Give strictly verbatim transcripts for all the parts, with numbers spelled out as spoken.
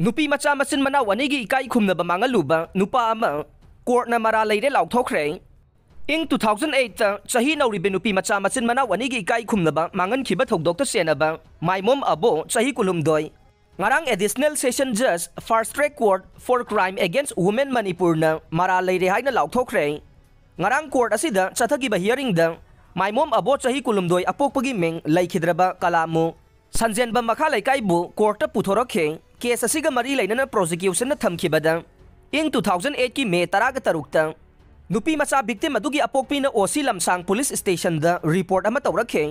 ꯅꯨꯄꯤ ꯃꯆꯥ ꯃꯆꯤꯟ ꯃꯅꯥꯎ ꯑꯅꯤꯒꯤ ꯏꯀꯥꯏ ꯈꯨꯝꯅꯕ ꯃꯥꯡꯍꯜꯂꯨꯕ ꯅꯨꯄꯥ ꯑꯃ ꯀꯣꯔꯠꯅ ꯃꯔꯥꯜ ꯂꯩꯔꯦ ꯂꯥꯎꯊꯣꯛꯈ꯭ꯔꯦ꯫ ꯏꯪ ꯇꯨ ꯊꯥꯎꯖꯟ ꯑꯩꯠꯇ ꯆꯍꯤ ꯅꯧꯔꯤꯕ ꯅꯨꯄꯤ ꯃꯆꯥ ꯃꯆꯤꯟ ꯃꯅꯥꯎ ꯑꯅꯤꯒꯤ ꯏꯀꯥꯏ ꯈꯨꯝꯅꯕ ꯃꯥꯡꯍꯟꯈꯤꯕ ꯊꯧꯗꯣꯛꯇ ꯆꯦꯟꯅꯕ ꯃꯥꯏꯃꯣꯝ ꯑꯕꯣ ꯆꯍꯤ ꯀꯨꯟꯍꯨꯝꯗꯣꯏ ꯉꯔꯥꯡ Additional Session Judge, First Track Court for Crime Against Women ꯃꯅꯤꯄꯨꯔꯅ ꯃꯔꯥꯜ ꯂꯩꯔꯦ ꯍꯥꯏꯅ ꯂꯥꯎꯊꯣꯛꯈ꯭ꯔꯦ꯫ ꯉꯔꯥꯡ ꯀꯣꯔꯠ ꯑꯁꯤꯗ ꯆꯠꯊꯈꯤꯕ ꯍꯤꯌꯥꯔꯤꯡꯗ ꯃꯥꯏꯃꯣꯝ ꯑꯕꯣ ꯆꯍꯤ ꯀꯨꯟꯍꯨꯝꯗꯣꯏ ꯑꯄꯣꯛꯄꯒꯤ ꯃꯤꯡ ꯂꯩꯈꯤꯗ꯭ꯔꯕ ꯀꯂꯥꯃꯨ ꯁꯟꯖꯦꯟꯕꯝ ꯃꯈꯥ ꯂꯩꯀꯥꯏꯕꯨ ꯀꯣꯔꯠꯇ ꯄꯨꯊꯣꯔꯛꯈꯤ꯫ ꯀꯦꯁ ꯑꯁꯤꯒ ꯃꯔꯤ ꯂꯩꯅꯅ ꯄ꯭ꯔꯣꯁꯤꯀ꯭ꯌꯨꯁꯟꯅ ꯊꯝꯈꯤꯕꯗ ꯏꯪ ꯇꯨ ꯊꯥꯎꯖꯟ ꯑꯩꯠꯀꯤ ꯃꯦ ꯇꯔꯥꯒ ꯇꯔꯨꯛꯇ ꯅꯨꯄꯤ ꯃꯆꯥ ꯚꯤꯛꯇꯤꯝ ꯑꯗꯨꯒꯤ ꯑꯄꯣꯛꯄꯤꯅ ꯑꯣ ꯁꯤ ꯂꯝꯁꯥꯡ ꯄꯨꯂꯤꯁ ꯁ꯭ꯇꯦꯁꯟꯗ ꯔꯤꯄꯣꯔꯠ ꯑꯃ ꯇꯧꯔꯛꯈꯤ꯫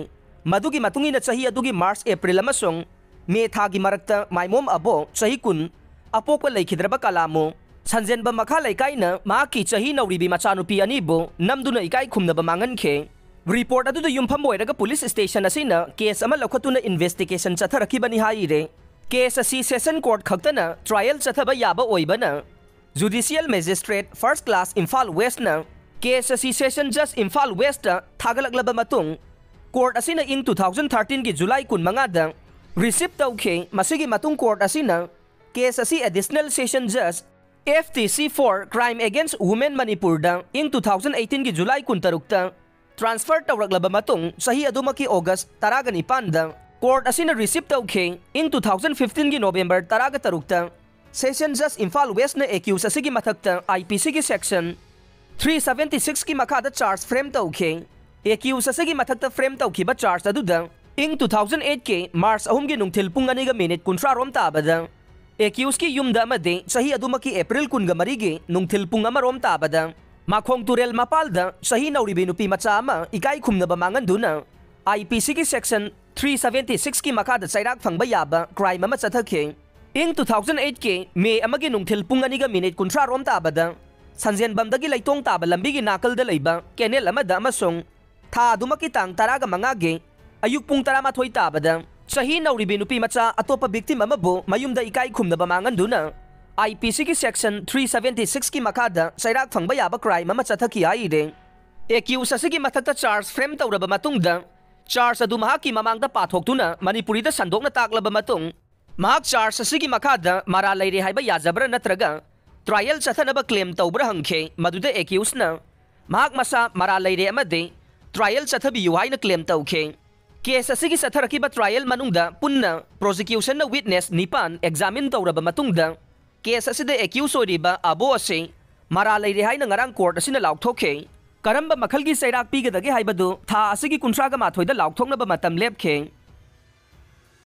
ꯃꯗꯨꯒꯤ ꯃꯇꯨꯡ ꯏꯟꯅ ꯆꯍꯤ ꯑꯗꯨꯒꯤ ꯃꯥꯔꯆ, ꯑꯦꯄ꯭ꯔꯤꯜ ꯑꯃꯁꯨꯡ ꯃꯦ ꯊꯥꯒꯤ ꯃꯔꯛꯇ ꯃꯥꯏꯃꯣꯝ ꯑꯕꯣ ꯆꯍꯤ ꯀꯨꯟ ꯑꯄꯣꯛꯄ ꯂꯩꯈꯤꯗ꯭ꯔꯕ ꯀꯂꯥꯃꯨ ꯁꯟꯖꯦꯟꯕꯝ ꯃꯈꯥ ꯂꯩꯀꯥꯏꯅ ꯃꯍꯥꯛꯀꯤ ꯆꯍꯤ ꯅꯧꯔꯤꯕꯤ ꯃꯆꯥꯅꯨꯄꯤ ꯑꯅꯤꯕꯨ ꯅꯝꯗꯨꯅ ꯏꯀꯥꯏ ꯈꯨꯝꯅꯕ ꯃꯥꯡꯍꯟꯈꯤ꯫ ꯔꯤꯄꯣꯔꯠ ꯑꯗꯨꯗ ꯌꯨꯝꯐꯝ ꯑꯣꯏꯔꯒ ꯄꯨꯂꯤꯁ ꯁ꯭ꯇꯦꯁꯟ ꯑꯁꯤꯅ ꯀꯦꯁ ꯑꯃ ꯂꯧꯈꯠꯇꯨꯅ ꯏꯟꯚꯦꯁꯇꯤꯒꯦꯁꯟ ꯆꯠꯊꯔꯛꯈꯤꯕꯅꯤ ꯍꯥꯏꯔꯦ꯫ ꯀꯦꯁ ꯑꯁꯤ ꯁꯦꯁꯟ ꯀꯣꯔꯠ ꯈꯛꯇꯅ ꯇ꯭ꯔꯥꯏꯌꯦꯜ ꯆꯠꯊꯕ ꯌꯥꯕ ꯑꯣꯏꯕꯅ judicial magistrate first class Imphal ꯋꯦꯁ꯭ꯠꯅ ꯀꯦꯁ ꯑꯁꯤ ꯁꯦꯁꯟ ꯖꯖ ꯏꯝꯐꯥꯜ ꯋꯦꯁ꯭ꯠꯇ ꯊꯥꯒꯠꯂꯛꯂꯕ ꯃꯇꯨꯡ ꯀꯣꯔꯠ ꯑꯁꯤꯅ ꯏꯪ ꯇꯨ ꯊꯥꯎꯖꯟ ꯊꯥꯔꯇꯤꯟꯒꯤ ꯖꯨꯂꯥꯏ ꯀꯨꯟꯃꯉꯥꯗ ꯔꯤꯁꯤꯞ ꯇꯧꯈꯤ꯫ ꯃꯁꯤꯒꯤ ꯃꯇꯨꯡ ꯀꯣꯔꯠ ꯑꯁꯤꯅ ꯀꯦꯁ ꯑꯁꯤ Additional Session Judge, F T C for Crime Against Women ꯃꯅꯤꯄꯨꯔꯗ ꯏꯪ ꯇꯨ ꯊꯥꯎꯖꯟ ꯑꯩꯠꯇꯤꯟꯒꯤ ꯖꯨꯂꯥꯏ ꯀꯨꯟꯇꯔꯨꯛꯇ ꯇ꯭ꯔꯥꯟꯁꯐꯔ ꯇꯧꯔꯛꯂꯕ ꯃꯇꯨꯡ ꯆꯍꯤ ꯑꯗꯨꯃꯛꯀꯤ ꯑꯣꯒꯁ꯭ꯠ ꯇꯔꯥꯒ ꯅꯤꯄꯥꯟꯗ ꯀꯣꯔꯠ ꯑꯁꯤꯅ ꯔꯤꯁꯤꯞ ꯇꯧꯈꯤ꯫ ꯏꯪ ꯇꯨ ꯊꯥꯎꯖꯟ ꯐꯤꯐꯇꯤꯟꯒꯤ ꯅꯣꯕꯦꯝꯕꯔ ꯇꯔꯥꯒ ꯇꯔꯨꯛꯇ ꯁꯦꯁꯟ ꯖꯖ ꯏꯝꯐꯥꯜ ꯋꯦꯁ꯭ꯠꯅ ꯑꯦꯀ꯭ꯌꯨꯖ ꯑꯁꯤꯒꯤ ꯃꯊꯛꯇ I P C ꯒꯤ ꯁꯦꯛꯁꯟ ꯊ꯭ꯔꯤ ꯁꯚꯦꯟꯇꯤ ꯁꯤꯛꯁꯀꯤ ꯃꯈꯥꯗ ꯆꯥꯔꯖ ꯐ꯭ꯔꯦꯝ ꯇꯧꯈꯤ꯫ ꯑꯦꯀ꯭ꯌꯨꯖ ꯑꯁꯤꯒꯤ ꯃꯊꯛꯇ ꯐ꯭ꯔꯦꯝ ꯇꯧꯈꯤꯕ ꯆꯥꯔꯖ ꯑꯗꯨꯗ ꯏꯪ ꯇꯨ ꯊꯥꯎꯖꯟ ꯑꯩꯠꯀꯤ ꯃꯥꯔꯆ ꯑꯍꯨꯝꯒꯤ ꯅꯨꯡꯊꯤꯜ ꯄꯨꯡ ꯑꯅꯤꯒ ꯃꯤꯅꯤꯠ ꯀꯨꯟꯊ꯭ꯔꯥ ꯔꯣꯝ ꯇꯥꯕꯗ ꯑꯦꯀ꯭ꯌꯨꯖꯀꯤ ꯌꯨꯝꯗ ꯑꯃꯗꯤ ꯆꯍꯤ ꯑꯗꯨꯃꯛꯀꯤ ꯑꯦꯄ꯭ꯔꯤꯜ ꯀꯨꯟꯒ ꯃꯔꯤꯒꯤ ꯅꯨꯡꯊꯤꯜ ꯄꯨꯡ ꯑꯃ ꯔꯣꯝ ꯇꯥꯕꯗ ꯃꯈꯣꯡ ꯇꯨꯔꯦꯜ ꯃꯄꯥꯜꯗ ꯆꯍꯤ ꯅꯧꯔꯤꯕꯤ ꯅꯨꯄꯤ ꯃꯆꯥ ꯑꯃ ꯏꯀꯥꯏ ꯈꯨꯝꯅꯕ ꯃꯥꯡꯍꯟꯗꯨꯅ I P C ꯒꯤ ꯁꯦꯛꯁꯟ ꯊ꯭ꯔꯤ ꯁꯚꯦꯟꯇꯤ ꯁꯤꯛꯁꯀꯤ ꯃꯈꯥꯗ ꯆꯩꯔꯥꯛ ꯐꯪꯕ ꯌꯥꯕ ꯀ꯭ꯔꯥꯏꯝ ꯑꯃ ꯆꯠꯊꯈꯤ꯫ ꯏꯪ ꯇꯨ ꯊꯥꯎꯖꯟ ꯑꯩꯠꯀꯤ ꯃꯦ ꯑꯃꯒꯤ ꯅꯨꯡꯊꯤꯜ ꯄꯨꯡ ꯑꯅꯤꯒ ꯃꯤꯅꯤꯠ ꯀꯨꯟꯊ꯭ꯔꯥ ꯔꯣꯝ ꯇꯥꯕꯗ ꯁꯟꯖꯦꯟꯕꯝꯗꯒꯤ ꯂꯩꯇꯣꯡ ꯇꯥꯕ ꯂꯝꯕꯤꯒꯤ ꯅꯥꯀꯜꯗ ꯂꯩꯕ ꯀꯦꯅꯦꯜ ꯑꯃꯗ ꯑꯃꯁꯨꯡ ꯊꯥ ꯑꯗꯨꯃꯛꯀꯤ ꯇꯥꯡ ꯇꯔꯥꯒ ꯃꯉꯥꯒꯤ ꯑꯌꯨꯛ ꯄꯨꯡ ꯇꯔꯥꯃꯥꯊꯣꯏ ꯇꯥꯕꯗ ꯆꯍꯤ ꯅꯧꯔꯤꯕꯤ ꯅꯨꯄꯤ ꯃꯆꯥ ꯑꯇꯣꯞꯄ ꯚꯤꯛꯇꯤꯝ ꯑꯃꯕꯨ ꯃꯌꯨꯝꯗ ꯏꯀꯥꯏ ꯈꯨꯝꯅꯕ ꯃꯥꯡꯍꯟꯗꯨꯅ I P C ꯒꯤ ꯁꯦꯛꯁꯟ ꯊ꯭ꯔꯤ ꯁꯚꯦꯟꯇꯤ ꯁꯤꯛꯁꯀꯤ ꯃꯈꯥꯗ ꯆꯩꯔꯥꯛ ꯐꯪꯕ ꯌꯥꯕ ꯀ꯭ꯔꯥꯏꯝ ꯑꯃ ꯆꯠꯊꯈꯤ ꯍꯥꯏꯔꯦ꯫ ꯑꯦꯀ꯭ꯌꯨꯖ ꯑꯁꯤꯒꯤ ꯃꯊꯛꯇ ꯆꯥꯔꯖ ꯐ꯭ꯔꯦꯝ ꯇꯧꯔꯕ ꯃꯇꯨꯡꯗ ꯆꯥꯔꯖ ꯑꯗꯨ ꯃꯍꯥꯛꯀꯤ ꯃꯃꯥꯡꯗ ꯄꯥꯊꯣꯛꯇꯨꯅ ꯃꯅꯤꯄꯨꯔꯤꯗ ꯁꯟꯗꯣꯛꯅ ꯇꯥꯛꯂꯕ ꯃꯇꯨꯡ ꯃꯍꯥꯛ ꯆꯥꯔꯖ ꯑꯁꯤꯒꯤ ꯃꯈꯥꯗ ꯃꯔꯥꯜ ꯂꯩꯔꯦ ꯍꯥꯏꯕ ꯌꯥꯖꯕ꯭ꯔꯥ ꯅꯠꯇ꯭ꯔꯒ ꯇ꯭ꯔꯥꯏꯌꯦꯜ ꯆꯠꯊꯅꯕ ꯀ꯭ꯂꯦꯝ ꯇꯧꯕ꯭ꯔꯥ ꯍꯪꯈꯤ꯫ ꯃꯗꯨꯗ ꯑꯦꯀ꯭ꯌꯨꯁꯅ ꯃꯍꯥꯛ ꯃꯁꯥ ꯃꯔꯥꯜ ꯂꯩꯔꯦ ꯑꯃꯗꯤ ꯇ꯭ꯔꯥꯏꯌꯦꯜ ꯆꯠꯊꯕꯤꯌꯨ ꯍꯥꯏꯅ ꯀ꯭ꯂꯦꯝ ꯇꯧꯈꯤ꯫ ꯀꯦꯁ ꯑꯁꯤꯒꯤ ꯆꯠꯊꯔꯛꯈꯤꯕ ꯇ꯭ꯔꯥꯏꯌꯦꯜ ꯃꯅꯨꯡꯗ ꯄꯨꯟꯅ ꯄ꯭ꯔꯣꯁꯤꯀ꯭ꯌꯨꯁꯟꯅ ꯋꯤꯠꯅꯦꯁ ꯅꯤꯄꯥꯟ ꯑꯦꯛꯖꯥꯃꯤꯟ ꯇꯧꯔꯕ ꯃꯇꯨꯡꯗ ꯀꯦꯁ ꯑꯁꯤꯗ ꯑꯦꯀ꯭ꯌꯨꯁ ꯑꯣꯏꯔꯤꯕ ꯑꯕꯣ ꯑꯁꯤ ꯃꯔꯥꯜ ꯂꯩꯔꯦ ꯍꯥꯏꯅ ꯉꯔꯥꯡ ꯀꯣꯔꯠ ꯑꯁꯤꯅ ꯂꯥꯎꯊꯣꯛꯈꯤ꯫ ꯀꯔꯝꯕ ꯃꯈꯜꯒꯤ ꯆꯩꯔꯥꯛ ꯄꯤꯒꯗꯒꯦ ꯍꯥꯏꯕꯗꯨ ꯊꯥ ꯑꯁꯤꯒꯤ ꯀꯨꯟꯊ꯭ꯔꯥꯒ ꯃꯥꯊꯣꯏꯗ ꯂꯥꯎꯊꯣꯛꯅꯕ ꯃꯇꯝ ꯂꯦꯞꯈꯤ꯫